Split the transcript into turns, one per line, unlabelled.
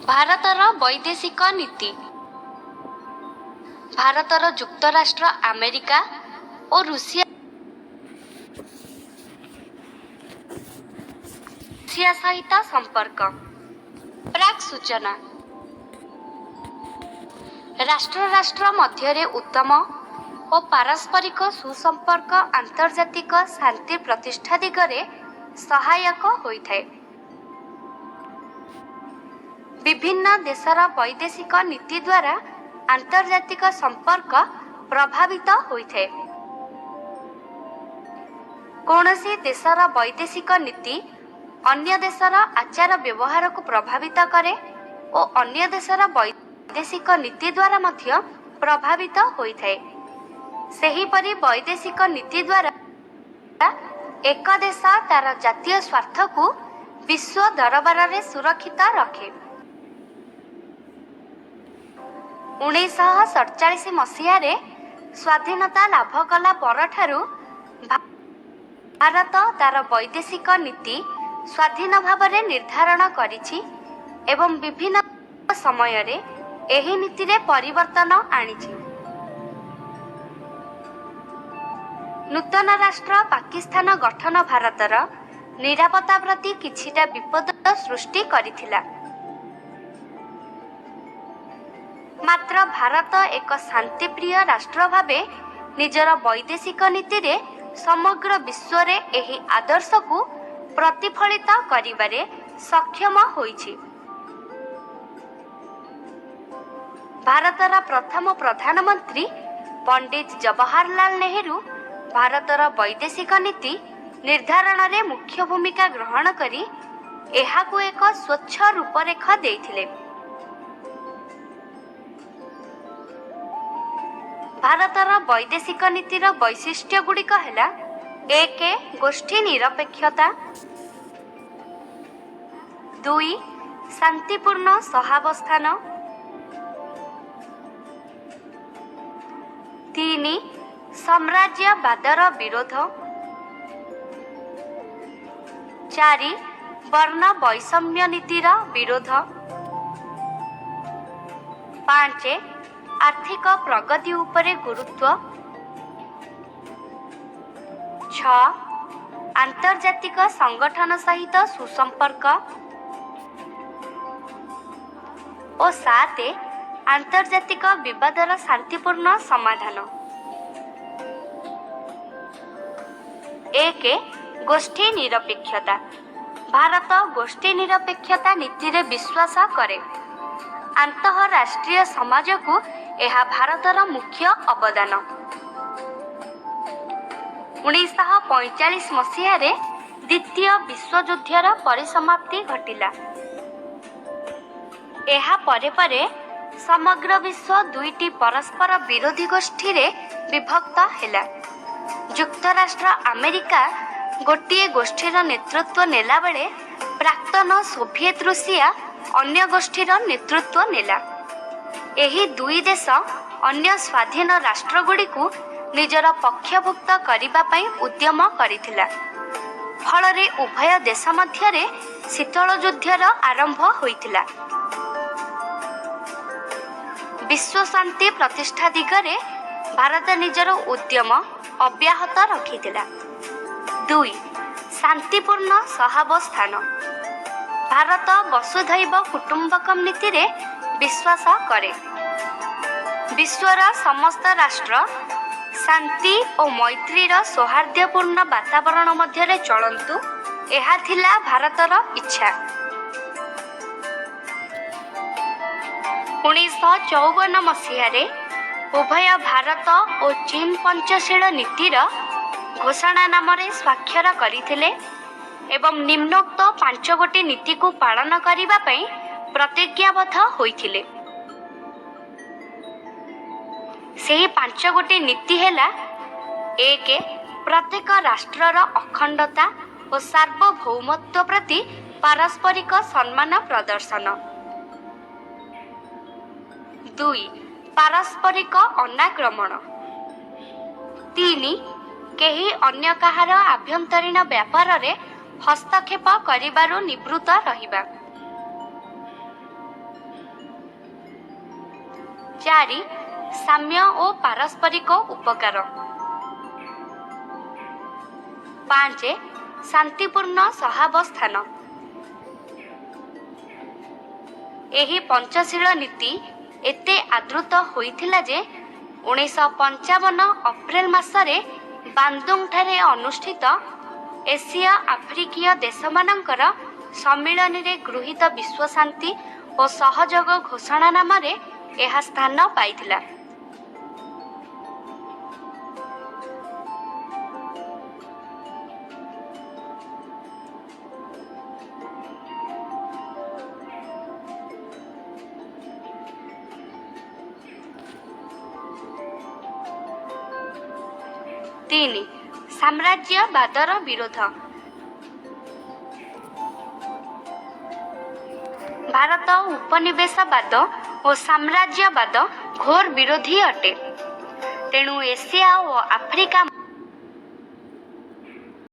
ଭାରତର ବୈଦେଶିକ ନୀତି। ଭାରତର ଯୁକ୍ତରାଷ୍ଟ୍ର ଆମେରିକା ଓ ରୁଷିଆ ସହିତ ସମ୍ପର୍କ। ପ୍ରାକ୍ ସୂଚନା। ରାଷ୍ଟ୍ର ରାଷ୍ଟ୍ର ମଧ୍ୟରେ ଉତ୍ତମ ଓ ପାରସ୍ପରିକ ସୁସମ୍ପର୍କ ଆନ୍ତର୍ଜାତିକ ଶାନ୍ତି ପ୍ରତିଷ୍ଠା ଦିଗରେ ସହାୟକ ହୋଇଥାଏ। ବିଭିନ୍ନ ଦେଶର ବୈଦେଶିକ ନୀତିଦ୍ୱାରା ଆନ୍ତର୍ଜାତିକ ସମ୍ପର୍କ ପ୍ରଭାବିତ ହୋଇଥାଏ। କୌଣସି ଦେଶର ବୈଦେଶିକ ନୀତି ଅନ୍ୟ ଦେଶର ଆଚାର ବ୍ୟବହାରକୁ ପ୍ରଭାବିତ କରେ ଓ ଅନ୍ୟ ଦେଶର ବୈଦେଶିକ ନୀତିଦ୍ୱାରା ମଧ୍ୟ ପ୍ରଭାବିତ ହୋଇଥାଏ। ସେହିପରି ବୈଦେଶିକ ନୀତିଦ୍ୱାରା ଏକ ଦେଶ ତା'ର ଜାତୀୟ ସ୍ୱାର୍ଥକୁ ବିଶ୍ୱ ଦରବାରରେ ସୁରକ୍ଷିତ ରଖେ। 1947 ମସିହାରେ ସ୍ୱାଧୀନତା ଲାଭ କଲା ପରଠାରୁ ଭାରତ ତା'ର ବୈଦେଶିକ ନୀତି ସ୍ୱାଧୀନ ଭାବରେ ନିର୍ଦ୍ଧାରଣ କରିଛି ଏବଂ ବିଭିନ୍ନ ସମୟରେ ଏହି ନୀତିରେ ପରିବର୍ତ୍ତନ ଆଣିଛି। ନୂତନ ରାଷ୍ଟ୍ର ପାକିସ୍ତାନ ଗଠନ ଭାରତର ନିରାପତ୍ତା ପ୍ରତି କିଛିଟା ବିପଦ ସୃଷ୍ଟି କରିଥିଲା। ମାତ୍ର ଭାରତ ଏକ ଶାନ୍ତିପ୍ରିୟ ରାଷ୍ଟ୍ର ଭାବେ ନିଜର ବୈଦେଶିକ ନୀତିରେ ସମଗ୍ର ବିଶ୍ୱରେ ଏହି ଆଦର୍ଶକୁ ପ୍ରତିଫଳିତ କରିବାରେ ସକ୍ଷମ ହୋଇଛି। ଭାରତର ପ୍ରଥମ ପ୍ରଧାନମନ୍ତ୍ରୀ ପଣ୍ଡିତ ଜବାହରଲାଲ ନେହେରୁ ଭାରତର ବୈଦେଶିକ ନୀତି ନିର୍ଦ୍ଧାରଣରେ ମୁଖ୍ୟ ଭୂମିକା ଗ୍ରହଣ କରି ଏହାକୁ ଏକ ସ୍ୱଚ୍ଛ ରୂପରେଖ ଦେଇଥିଲେ। ଭାରତର ବୈଦେଶିକ ନୀତିର ବୈଶିଷ୍ଟ୍ୟଗୁଡ଼ିକ ହେଲା: 1, ଗୋଷ୍ଠୀ ନିରପେକ୍ଷତା। 2, ଶାନ୍ତିପୂର୍ଣ୍ଣ ସହାବସ୍ଥାନ। 3, ସାମ୍ରାଜ୍ୟବାଦର ବିରୋଧ। 4, ବର୍ଣ୍ଣ ବୈଷମ୍ୟ ନୀତିର ବିରୋଧ। 5, ଆର୍ଥିକ ପ୍ରଗତି ଉପରେ ଗୁରୁତ୍ୱ। 6, ଆନ୍ତର୍ଜାତିକ ସଂଗଠନ ସହିତ ସୁସମ୍ପର୍କ ଓ 7, ଆନ୍ତର୍ଜାତିକ ବିବାଦର ଶାନ୍ତିପୂର୍ଣ୍ଣ ସମାଧାନ। 1, ଗୋଷ୍ଠୀ ନିରପେକ୍ଷତା। ଭାରତ ଗୋଷ୍ଠୀ ନିରପେକ୍ଷତା ନୀତିରେ ବିଶ୍ୱାସ କରେ। ଆନ୍ତଃରାଷ୍ଟ୍ରୀୟ ସମାଜକୁ ଏହା ଭାରତର ମୁଖ୍ୟ ଅବଦାନ। 1945 ମସିହାରେ ଦ୍ୱିତୀୟ ବିଶ୍ୱଯୁଦ୍ଧର ପରିସମାପ୍ତି ଘଟିଲା। ଏହା ପରେ ପରେ ସମଗ୍ର ବିଶ୍ୱ ଦୁଇଟି ପରସ୍ପର ବିରୋଧୀ ଗୋଷ୍ଠୀରେ ବିଭକ୍ତ ହେଲା। ଯୁକ୍ତରାଷ୍ଟ୍ର ଆମେରିକା ଗୋଟିଏ ଗୋଷ୍ଠୀର ନେତୃତ୍ୱ ନେଲାବେଳେ ପ୍ରାକ୍ତନ ସୋଭିଏତ ରୁଷିଆ ଅନ୍ୟ ଗୋଷ୍ଠୀର ନେତୃତ୍ୱ ନେଲା। ଏହି ଦୁଇ ଦେଶ ଅନ୍ୟ ସ୍ୱାଧୀନ ରାଷ୍ଟ୍ରଗୁଡ଼ିକୁ ନିଜର ପକ୍ଷଭୁକ୍ତ କରିବା ପାଇଁ ଉଦ୍ୟମ କରିଥିଲା। ଫଳରେ ଉଭୟ ଦେଶ ମଧ୍ୟରେ ଶୀତଳ ଯୁଦ୍ଧର ଆରମ୍ଭ ହୋଇଥିଲା। ବିଶ୍ୱ ଶାନ୍ତି ପ୍ରତିଷ୍ଠା ଦିଗରେ ଭାରତ ନିଜର ଉଦ୍ୟମ ଅବ୍ୟାହତ ରଖିଥିଲା। 2, ଶାନ୍ତିପୂର୍ଣ୍ଣ ସହାବସ୍ଥାନ। ଭାରତ ବସୁଧୈବ କୁଟୁମ୍ବକମ୍ ନୀତିରେ ବିଶ୍ୱାସ କରେ। ବିଶ୍ୱର ସମସ୍ତ ରାଷ୍ଟ୍ର ଶାନ୍ତି ଓ ମୈତ୍ରୀର ସୌହାର୍ଦ୍ଦ୍ୟପୂର୍ଣ୍ଣ ବାତାବରଣ ମଧ୍ୟରେ ଚଳନ୍ତୁ, ଏହା ଥିଲା ଭାରତର ଇଚ୍ଛା। 1954 ମସିହାରେ ଉଭୟ ଭାରତ ଓ ଚୀନ ପଞ୍ଚଶୀଳ ନୀତିର ଘୋଷଣାନାମାରେ ସ୍ୱାକ୍ଷର କରିଥିଲେ ଏବଂ ନିମ୍ନୋକ୍ତ ପାଞ୍ଚଗୋଟି ନୀତିକୁ ପାଳନ କରିବା ପାଇଁ ପ୍ରତିଜ୍ଞାବଦ୍ଧ ହୋଇଥିଲେ। ସେହି ପାଞ୍ଚଗୋଟି ନୀତି ହେଲା: 1, ପ୍ରତ୍ୟେକ ରାଷ୍ଟ୍ରର ଅଖଣ୍ଡତା ଓ ସାର୍ବଭୌମତ୍ୱ ପ୍ରତି ପାରସ୍ପରିକ ସମ୍ମାନ ପ୍ରଦର୍ଶନ। 2, ପାରସ୍ପରିକ ଅନାକ୍ରମଣ। 3, କେହି ଅନ୍ୟ କାହାର ଆଭ୍ୟନ୍ତରୀଣ ବ୍ୟାପାରରେ ହସ୍ତକ୍ଷେପ କରିବାରୁ ନିବୃତ୍ତ ରହିବା। 4, ସାମ୍ୟ ଓ ପାରସ୍ପରିକ ଉପକାର। 5, ଶାନ୍ତିପୂର୍ଣ୍ଣ ସହାବସ୍ଥାନ। ଏହି ପଞ୍ଚଶୀଳ ନୀତି ଏତେ ଆଦୃତ ହୋଇଥିଲା ଯେ 1955 ଅପ୍ରେଲ ମାସରେ ବାନ୍ଦୁଙ୍ଗଠାରେ ଅନୁଷ୍ଠିତ ଏସୀୟ ଆଫ୍ରିକୀୟ ଦେଶମାନଙ୍କର ସମ୍ମିଳନୀରେ ଗୃହୀତ ବିଶ୍ୱଶାନ୍ତି ଓ ସହଯୋଗ ଘୋଷଣାନାମାରେ ଏହା ସ୍ଥାନ ପାଇଥିଲା। 3, ସାମ୍ରାଜ୍ୟବାଦର ବିରୋଧ। ଭାରତ ଉପନିବେଶବାଦ ଓ ସାମ୍ରାଜ୍ୟବାଦ ଘୋର ବିରୋଧୀ ଅଟେ। ତେଣୁ ଏସିଆ ଓ ଆଫ୍ରିକା